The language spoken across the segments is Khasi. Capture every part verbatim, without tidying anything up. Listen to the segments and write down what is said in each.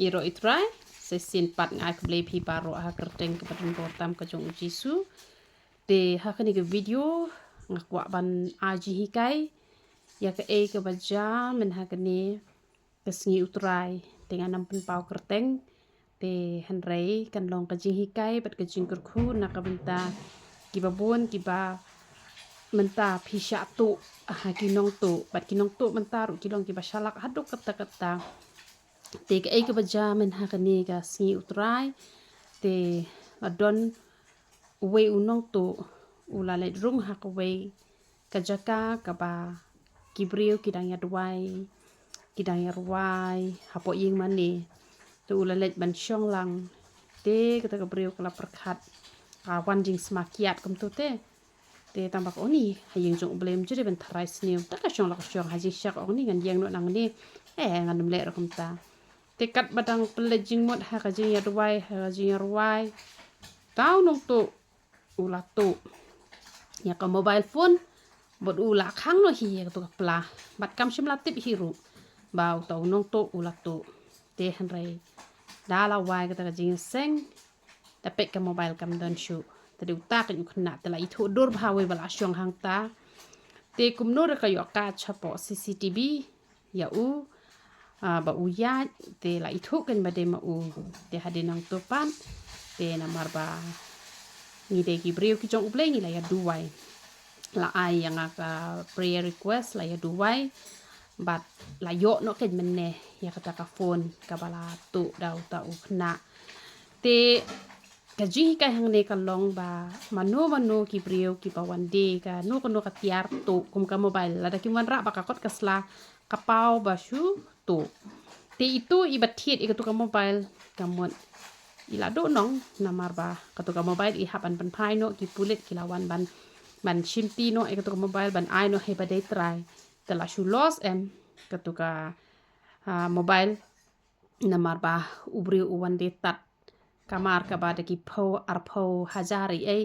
Ïaroh ïa u Trai, sa shisien pat nga ai khublei ïa phi baroh ha ka kyrteng kaba donbor tam ka jong u Jisu. Te ha kane ka video nga kwah ban ai jinghikai ïa kaei kaba jia mynha kane ka sngi u Trai. Te ngan ym pynpaw kyrteng, te hynrei kan long ka jinghikai bad ka jingkyrkhu na ka bynta kiba bun kiba mynta phi shah tuh ha ki nongtuh, bad ki nongtuh mynta ruh ki long kiba shalak haduh katta katta. Te kaei kaba jia mynha kane ka sngi u Trai, te la don uwei u nongtuh u la leit rung ha kawei ka jaka kaba ki briew ki dang ïa duwai, ki dang ïa rwai hapoh ïing mane. Te u la leit ban shong lang, te kata ka briew ka la pyrkhat, ka wan jingsma kiad kumto te. Te tang ba ka ong ni ha ïing jong u Blei ym ju dei ban tharai sniew, te ka shong la ka shong, ha jingshah ka ong ni ngan ïeng noh nangne, eh ngan ym leh ruh kumta. Te katba dang pynleit jingmut ha ka jingïaduwai, ha ka jingïarwai, uta u nongtuh u la tuh ïa ka mobile phone bad u la khang noh hi ïa katu ka pla, bad kam shym la tip hi ruh ba uta u nongtuh u la tuh. Te hynrei da la wai kata ka jingïaseng, da peit ka mobile kam don shuh. Te dei uta ka u khynnah te la ithuh dur bha uwei ba la shong hangta. Te kumno ruh ka ïoh ka shapoh C C T V ïa u, ah, ba u ïaid, te la ithuh kein ba dei ma u. Te hadien nangto pat, te namar ba ngi dei ki briew ki jong u Blei, ngi la ïa duwai, la ai ïa nga ka prayer request, la ïa duwai, bad la ïoh noh kein mynne ïa kata ka phone kaba la tuh da uta u khynnah. Te ka jinghikai hangne ka long ba mano mano ki briew kiba wan die kano kano ka tiar tuh kum ka mobile, lada kim wanrah ba ka kot ka sla, ka paw ba shu tuh. Te itu iba thied ïa katu ka mobile, ka mut i la duh nong, namar ba katu ka mobile i hap ban pynphai noh, ki pulit ki la wan ban, ban shimti noh ïa katu ka mobile, ban ai noh ha iba dei trai. Te la shu loss em katu ka, ah, mobile, namar ba u briew u wan die tad kamar kaba da ki phew arphew hajar ei ei,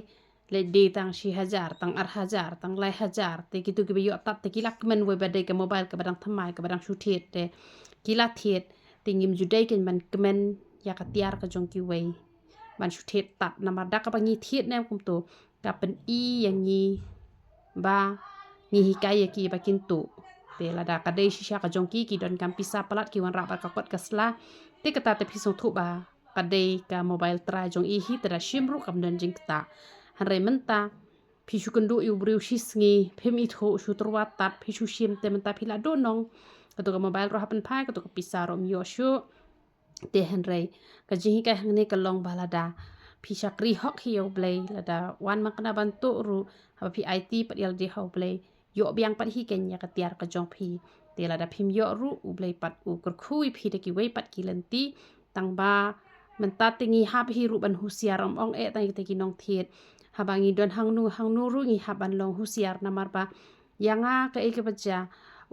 leit die tang shi hajar, tang ar hajar, tang lai hajar. Te kitu kiba ïoh tad te ki la kmen uwei ba dei ka mobile kaba dang thymmai, kaba dang shu thied, te ki la thied. Te ngim ju dei kein ban kmen ïa ka tiar ka jong kiwei ban shu thied tad, namar da kaba ngi thied ne em kumto, ka pyni ïa ngi ba ngi hikai ïa ki ba kin tuh. Te lada ka dei shisha ka jong ki, ki donkam pisa palat, ki wanrah bad ka kot ka sla, te kata te phi sngewthuh ba ka dei ka mobile trai jong i hi, te da shim ruh kam don jingktah. Hynrei mynta phi shu kynduh ïa u briew shi sngi, phim ithuh, shu tyrwa tad, phi shu shim, te mynta phi la duh nong, katu ka mobile ruh hap pynphai, katu ka pisa ruh ym ïoh shuh. Te hynrei ka jinghikai hangne ka long ba lada phi shakri hok hi ïa u Blei, lada wan ma kane ban tuh ruh, haba phi aiti pat ïa lade ha u Blei, ïoh biang pat hi kein ïa ka tiar ka jong phi. Te lada phim ïoh ruh, u Blei pat u kyrkhu ïa phi da kiwei pat ki lynti. Tang ba mynta te ngi hap hi ruh ban husiar, ym ong eh tang ïa kita ki nongthied. Haba ngi don hangno hangno ruh ngi hap ban long husiar, namar ba ïa nga kaei kaba jia,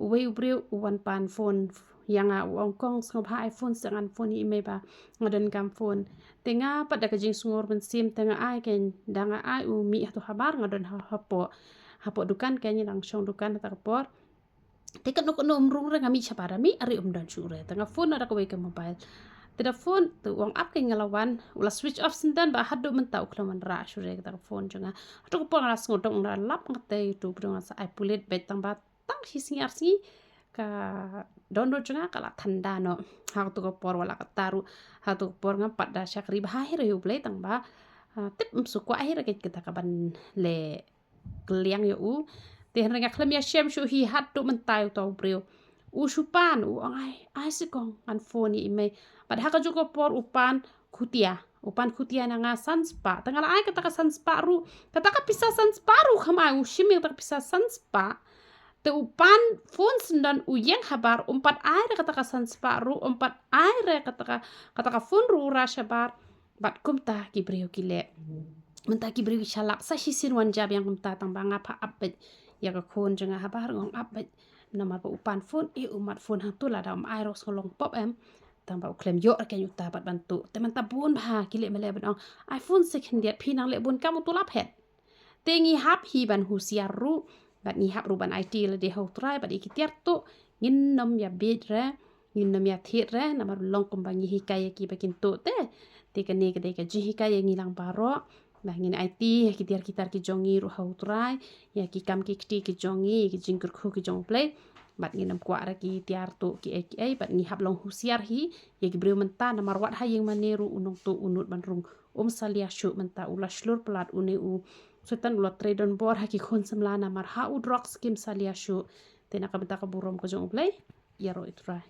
uwei u briew u wan pan phone ïa nga, u ong, "Kong, sngewbha ai phone sa, ngan phone ïa i mei ba nga donkam phone." Te nga pat da ka jingsngew mynsiem te nga ai kein, da nga ai, u mih hato habar, nga don ha, hapoh, hapoh dukan kein, ngi dang shong dukan ha kata ka por. Te kano kano ym rung re, nga mih shabar, mih, are ym don shuh re. Te nga phone noh da kawei ka mobile. Te da phone, te u ong ap kein, nga la wan, u la switch off syndon, bad haduh mynta u khlem wanrah shuh re kata ka phone jong nga. Hato ka por nga la sngewdom, nga la lap, nga tei, tu briew, nga sa ai pulit beit, tang ba tang shi sngi ar sngi ka download jong nga ka la thanda noh. Ha katu ka por wala kata ruh, ha katu ka por ngam pat da shakri bha hi ruh ïa u Blei, tang ba, ah, tip ym shu kwah hi ruh kein kata kaban leh kylliang ïa u. Te hynrei nga khlem ïashem shuh hi haduh mynta ïa uta u briew. U shu pan, u ong, "Ai, ai seh kong, ngan phone ïa i mei." Bad ha kajuh ka por u pan khutia, u pan khutia na nga san spah. Te nga la ai kata ka san spah ruh, kata ka pisa san spah ruh kam ai, u shim ïa kata ka pisa san spah. Te u pan phone syndon, u ïeng habar, um pat ai re kata ka san spah ruh, um pat ai re kata ka, kata ka phone ruh u rah shabar. Bad kumta ki briew ki leh. Mynta ki briew ki shalak, sa shisien wan jia biang kumta, tang ba nga pha ap beit ïa ka khun jong nga, habar nga ong ap beit. Namar ba u pan phone, eh, u mad phone hangto, lada um ai ruh sngewlong pop em. Tang ba u khlem ïoh re kein uta pat ban tuh. Te mynta bun bha ki leh, me leh ban ong, "Ai phone seh khyndiat, phi nang leh bun kam, uto la phet." Te ngi hap hi ban husiar ruh, bad ngi hap ruh ban aiti ïa lade ha u Trai, bad ïa ki tiar tuh ngin ym ïa bieit re. Ngin nym ïa thied re namar long kumba ngi hikai ïa ki ba kin tuh te. Te kane ka dei ka jinghikai ïa ngi lang baroh. Ba ngin aiti ïa ki tiar ki tar ki jong ngi ruh ha U Trai, ïa ki kam ki kti ki jong ngi, ïa ki jingkyrkhu ki jong U Blei. Bad ngin nym kwah re ki tiar tuh kiei kiei, bad ngi hap long husiar hi ïa ki briew mynta namar wat ha ïing mane ruh u nongtuh u nud ban rung. Um salia shuh mynta, u la shlur palat une u Soitan, u la trei donbor ha ki khun samla namar ha u drugs kim salia shuh. Te na ka bynta ka burom ka jong U Blei, ïaroh ïa U Trai.